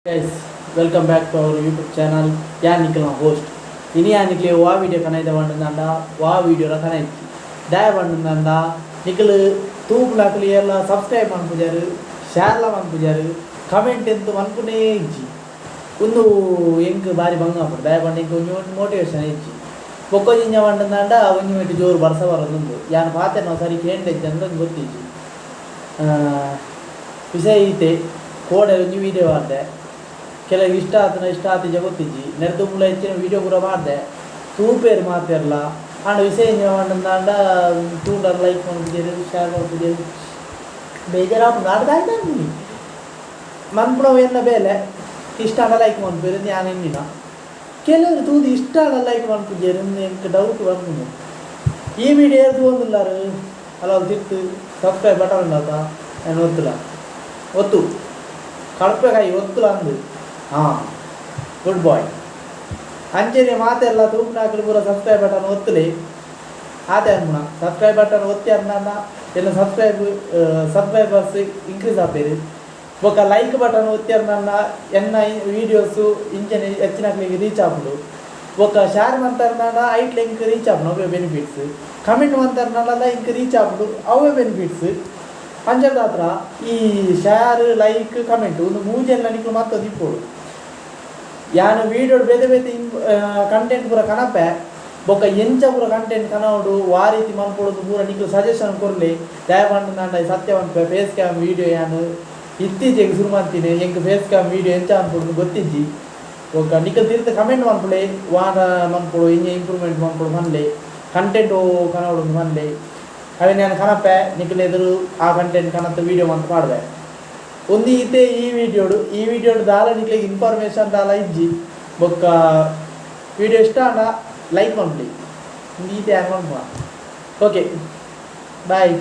Guys, welcome back to our YouTube channel. ಯಾನ್ ನಿಕಲ್ನ host. ಇನಿ ಯಾನ್ ನಿಕ್ಲೆ ವಾ ವಿಡಿಯೋ ಕನೈದ ಪಂಡಂಡ, ವಾ ವಿಡಿಯೋಲ ಕನೈತಿ ದಾಯ ಪಂಡಂಡ, ನಿಕಲ್ ತೂಪುನಕುಲು ಏರ್ಲ ಸಬ್ಸ್ಕ್ರೈಬ್ ಮನ್ಪುಜಾರ್, ಶೇರ್ಲ ಮನ್ಪುಜಾರ್, ಕಮೆಂಟ್ ಎಂತ ಮನ್ಪುನೇ ಇಜ್ಜಿ. ಉಂದು ಎಂಕ್ ಬಾರಿ ಬಂಗ ಆಪುಂಡು. ದಾಯ ಪಂಡ ಎಂಕ್ ಒಂಜಿ ಮೋಟಿವೇಶನ್ ಇಜ್ಜಿ. ಬೊಕ್ಕ ಜಿಂಜ ಪಂಡಂಡ, ಒಂಜಿ ಮೈಟ್ ಜೋರು ಬರ್ಸ ಬರೋದುಂಡು. ಯಾನ್ ಪಾತೆರ್ನ ಸರಿ ಕೇಂಡೆ ಇಜ್ಜಿ ಅಂದ್ ಗೊತ್ತಿಜ್ಜಿ. ವಿಷಯ ಈತೆ. ಕೋಡೆ ಒಂಜಿ ವಿಡಿಯೋ ಆಡ್ದೆ. ಕೆಲವು ಇಷ್ಟ ಆತನ, ಇಷ್ಟ ಆತಿಜ ಗೊತ್ತಿಜ್ಜಿ. ನೆರ್ದು ಹೆಚ್ಚಿನ ವಿಡಿಯೋ ಪೂರ ಮಾಡ್ದೆ, ತೂಪೇರು ಮಾತೆರ್ಲ. ಆಂಡ ವಿಷಯ ಎಂಚಿನ ಪಂಡಂದಾಂಡ, ತೂಂಡರ್ ಲೈಕ್ ಮನ್ಪುಜೆರ್, ಶೇರ್ ಮನ್ಪುಜೆರ್, ಬೇಜಾರಾಪುಂಡು. ಆಂಡ ದಾಯಿ ಮನ್ಪುನವು ಎನ್ನ ಬೇಲೆ. ಇಷ್ಟ ಆಂಡ ಲೈಕ್ ಮನ್ಪುವೆರ್, ಯಾನ್ ಎನ್ನಿನ. ಕೆಲವರು ತೂದು ಇಷ್ಟ ಆಂಡ ಲೈಕ್ ಮನ್ಪುಜೆರ್, ಎಂಕ್ ಡೌಟ್ ಬರ್ಪುಂಡು. ಈ ವಿಡಿಯೋ ಏರ್ ತೂವೊಂದುಲ್ಲಾರು, ಅಲ್ಲ ತಿರ್ತು ಸಬ್ಸ್ಕ್ರೈಬ್ ಬಟನ್ ಉಂಡತ, ಯಾನ್ ಒತ್ತುಲ. ಒತ್ತು ಕಡಪೆ ಕೈ ಒತ್ತುಲ ಅಂದು. ಹಾಂ, ಗುಡ್ ಬಾಯ್. ಅಂಚೆನೆ ಮಾತೆಲ್ಲ ತೂಪುನಕುಲು ಪೂರ ಸಬ್ಸ್ಕ್ರೈಬ್ ಬಟನ್ ಒತ್ತುಲೆ. ಆತೆ ಅನ್ಪುನ. ಸಬ್ಸ್ಕ್ರೈಬ್ ಬಟನ್ ಒತ್ತಿ ಅನ್ನ ಎಲ್ಲ ಸಬ್ಸ್ಕ್ರೈಬರ್ಸ್ ಇನ್ಕ್ರೀಸ್ ಆಪೇರು. ಬೊಕ್ಕ ಲೈಕ್ ಬಟನ್ ಒತ್ತಿ ಅನ್ನ ಎನ್ನ ವೀಡಿಯೋಸು ಇಂಚನೆ ಹೆಚ್ಚಿನಕ್ಲೆಗ್ ರೀಚ್ ಆಪುಂಡು. ಬೊಕ್ಕ ಶೇರ್ ಮಂತರ್ನಾಡ ಐಟ್ ಎಂಕ್ ರೀಚ್ ಆಪುಂಡು, ಅವೇ ಬೆನಿಫಿಟ್ಸ್. ಕಮೆಂಟ್ ಮಂತರ್ನಾಡಲ ಇಂಕ್ ರೀಚ್ ಆಪುಂಡು, ಅವೇ ಬೆನಿಫಿಟ್ಸ್. ಅಂಚದಾತ್ರ ಈ share, like, comment ಒಂದು ಮೂಜೆಲ್ಲ ನಿಕ್ಲು ಮತ್ತೊಂದು ಇಪ್ಪೊಡು. ಯಾನ್ ವೀಡಿಯೋಡ್ ಬೇತೆ ಬೇತೆ ಕಂಟೆಂಟ್ ಪೂರ ಕನಪೆ. ಬೊಕ್ಕ ಎಂಚ ಪೂರ ಕಂಟೆಂಟ್ ಕನವೊಡು, ವಾ ರೀತಿ ಮನ್ಪೊಡು ಪೂರ ನಿಕ್ಲು ಸಜೆಷನ್ ಕೊರ್ಲೆ. ದಾಯೆ ಪಂಡ ಸತ್ಯ ಪನ್ಪೆ, face cam video ಯಾನ್ ಇತ್ತೀಚೆಗೆ ಶುರು ಮಂತಿನಿ. ಎಂಕ್ face cam video ಎಂಚ ಅನ್ಪುಂಡು ಗೊತ್ತಿಜ್ಜಿ. ಬೊಕ್ಕ ನಿಕಲ್ ತಿರ್ತ್ ಕಮೆಂಟ್ ಮನ್ಪುಲೆ. ವಾರ ಮನ್ಪೊಡು, ಇಂಚ ಇಂಪ್ರೂವ್ಮೆಂಟ್ ಮನ್ಪೊಡು ಪನ್ಲೆ, ಕಂಟೆಂಟ್ ಕನವೊಡು ಪನ್ಲೆ. ಅವೆನ್ ಯಾನ್ ಕನಪೆ, ನಿಕಲ್ ಎದುರು ಆ ಕಂಟೆಂಟ್ ಕನತ್ ವೀಡಿಯೋ ಮಂತ್ ಪಾಡ್ವೆ. ಒಂದು ಈತೆ ಈ ವಿಡಿಯೋಡು. ಈ ವಿಡಿಯೋಡು ದಾಲ ನಿಕ್ಲೆಗ್ ಇನ್ಫಾರ್ಮೇಶನ್ ದಾಲ ಇಜ್ಜಿ. ಬೊಕ್ಕ ವಿಡಿಯೋ ಇಷ್ಟ ಆಂಡ ಲೈಕ್ ಮನ್ಪುಲೆ. ಒಂದು ಈತೆ ಯಾನ್ ಮನ್ಪುವ. Okay, bye.